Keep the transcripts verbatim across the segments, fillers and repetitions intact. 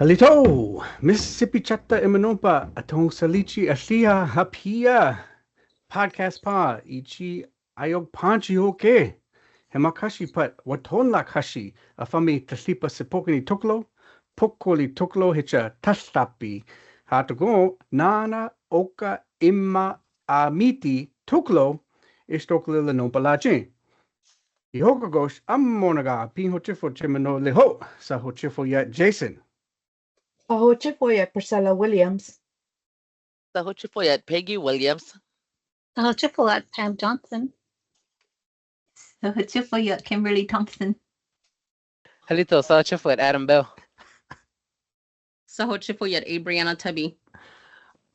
Alito, Mississippi chatta imenompa, atong salichi alia hapia. Podcast pa, ichi ayok panchi hoke. Hemakashi pat, watonlak kashi, afami talipa sepokini toklo, pokoli toklo hecha tastapi. Hatugo, nana, oka, imma, amiti, toklo, istoklo la nompa lachi. Ihokagosh, ammonaga, pin hochifo chimeno liho, sa hochifo yat Jason. Sa hochifo yat Priscilla Williams. Sa hochifo yat Peggy Williams. Sa hochifo yat Pam Johnson. Sa hochifo yat Kimberly Thompson. Alito, sa hochifo yat Adam Bell. Sa hochifo yat Abriana Tubby.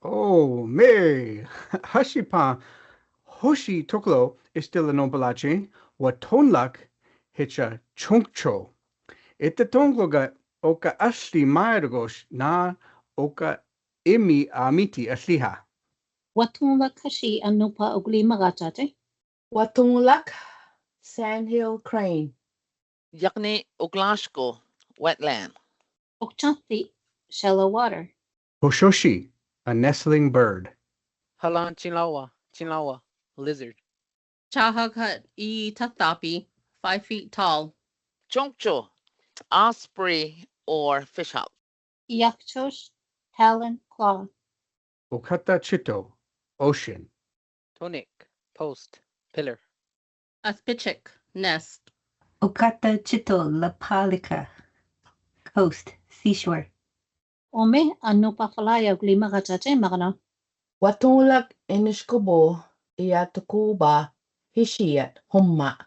Oh, me. Hashipa, hoshi toklo, istila nompa lachi, watonlak, hecha chongcho. Ita tonglo ga oka asli maergos na oka imi amiti asliha. Watonlak kashi anopa ugli magachate. Watonlak sandhill crane. Yakni oklashko wetland. Okchonti shallow water. Hoshoshi, a nestling bird. Halan chinlawa, chinlawa, lizard. Chahakat i tatapi, five feet tall. Chongcho, osprey or fishhawk. Iakchosh, talon, claw. Okata chito, ocean. Tonik, post, pillar. Aspichik, nest. Okata chito, lapalika, coast, seashore. Ome, anopa falaya ugli magachate magana. Watonlak inishkubo, iatukuba, hishiat, homma.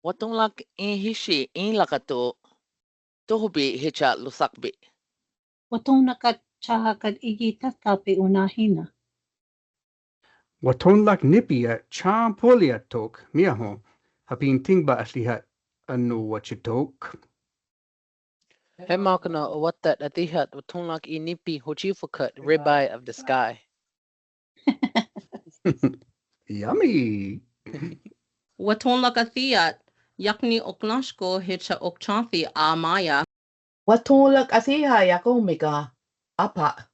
Watonlak in hishi in lakato, tohobi hecha lusakbi. Watonlak at chahakat igi tatapi unahina. Watonlak nipi a chan polia tok miaho, hapin tingba aslihat anu wachitok. Hemakana watat atihat watonlak i nipi hochifokat ribeye of the sky. Yummy. Watonlak athiat, yakni oklashko hecha okchonti amaya. Watonlak athiha yakomika, apa.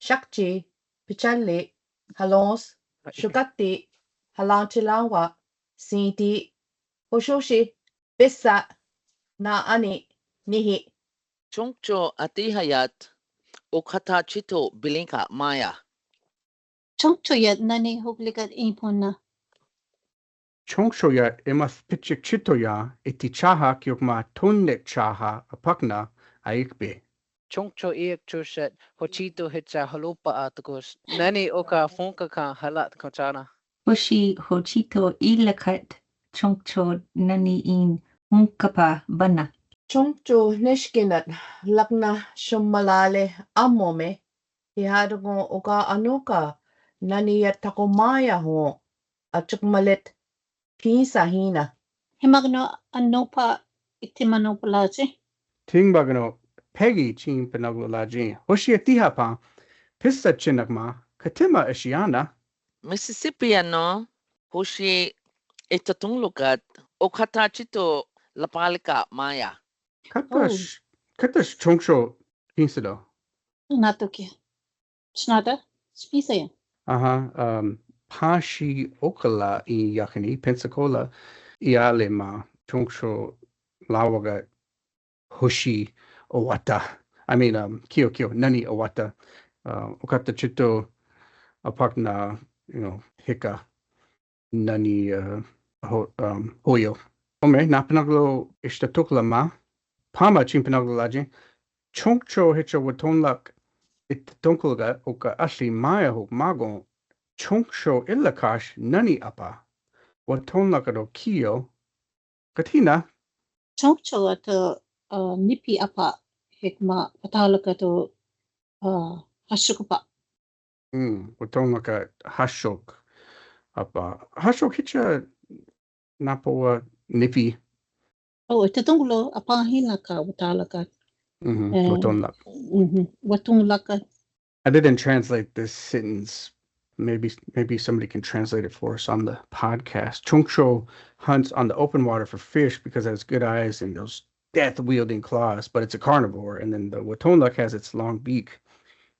Shakchi, pichali, halons, shukati, halanchilawa, sinti, hoshoshi, pisa, na ani, nihi. Chongcho atihayat, okata chito bilinka maya. Chongcho yat nani hoklikat impona. Chongcho yat emas pichik chito ya iti chaha kiokma tonnek chaha apakna aikbe. Chongcho iak choshet hochito hecha halopa atukos. Nani oka fonka kan halat kochana. Hoshi hochito ilakat chongcho nani in honkapa bana. Chongcho neshkinat lakna shomalale amome. Ihadogo oka anoka nani yat takomaya ho achukmalet pinsa hina. Hemagno anopa itimanopa lache. Ting bagno Peggy chin panaglo laje. Hoshi atihapa pisa chinakma katima ashiana. Mississippi ano hoshi itatunglukat okata chito lapalika maya. Katash, katash chongcho pinsado. Natokia. Shnata, spisayan. Aha, um, pashi okala i yakani, Pensacola, i alema, chongcho lawaga hoshi owata. I mean, um, kio, kio, nani owata. Uh, okata chito apakna, you know, hika nani, uh, ho-, um, hoyo. Ome, na panaglo esta tukla ma. Pama chin panaglo laje. Chongcho hecha watonlak it tongkolga oka asli maya hok mago. Chongcho ilakash nani apa. Watonlak ado kio. Katina. Chongcho ato, uh, nipi apa hekma watalak ato, uh, hashok apa. Mm, watonlak a hashok apa. Hashok hecha napowa nipi. Oh, ita tonglo apa hinaka watalak a. Mm-hmm. Eh, watonlak. Mm-hmm. Watonlak a. I didn't translate this sentence. Maybe, maybe somebody can translate it for us on the podcast. Chongcho hunts on the open water for fish because it has good eyes and those death wielding claws, but it's a carnivore. And then the Watonlak has its long beak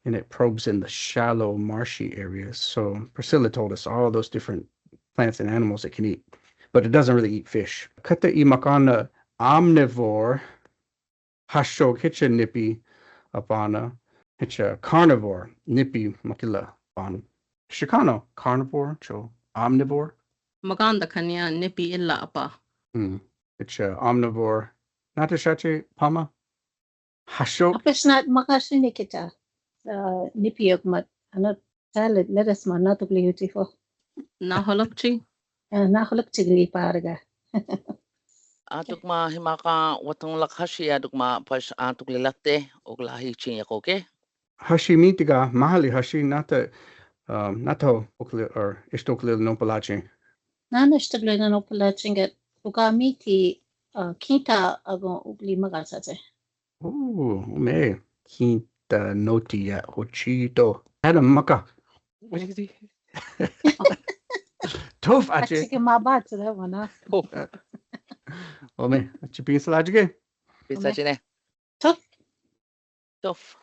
and it probes in the shallow, marshy areas. So Priscilla told us all those different plants and animals it can eat, but it doesn't really eat fish. Kåta i makåna omnivore, håsho, kecha nipi apana, kecha carnivore, nipi makila apana. Chicano, carnivore, cho omnivore. Makånda kaña nipi illa apa. Hmm. Kecha omnivore. Nata Chache, Pama? Håsho? Apesnat makåsi ni kecha. Uh, nipi yok mat. Ano salad, lettuce ma, natok liuti fo. Nahålokchi? Uh, nahålokchi li parga. Atok ma himåka Watonlak Håchi, atok ma pas atok lilate, oklahi chin yakoke. Håchi mitiga, mahåli Håchi, nata, um, nata oklil, or estoklil nonpalåchi. Nana estoklil nonpalåchi, get uka miti, uh, kinta ago ukli maga sache. Oh, me. Kinta noti ya hochito. Adam maka. Tough, ache. Achike ma ba to that one, huh? Oh, me. Ache piensa la ache. Piensa chine. Tough. Tough.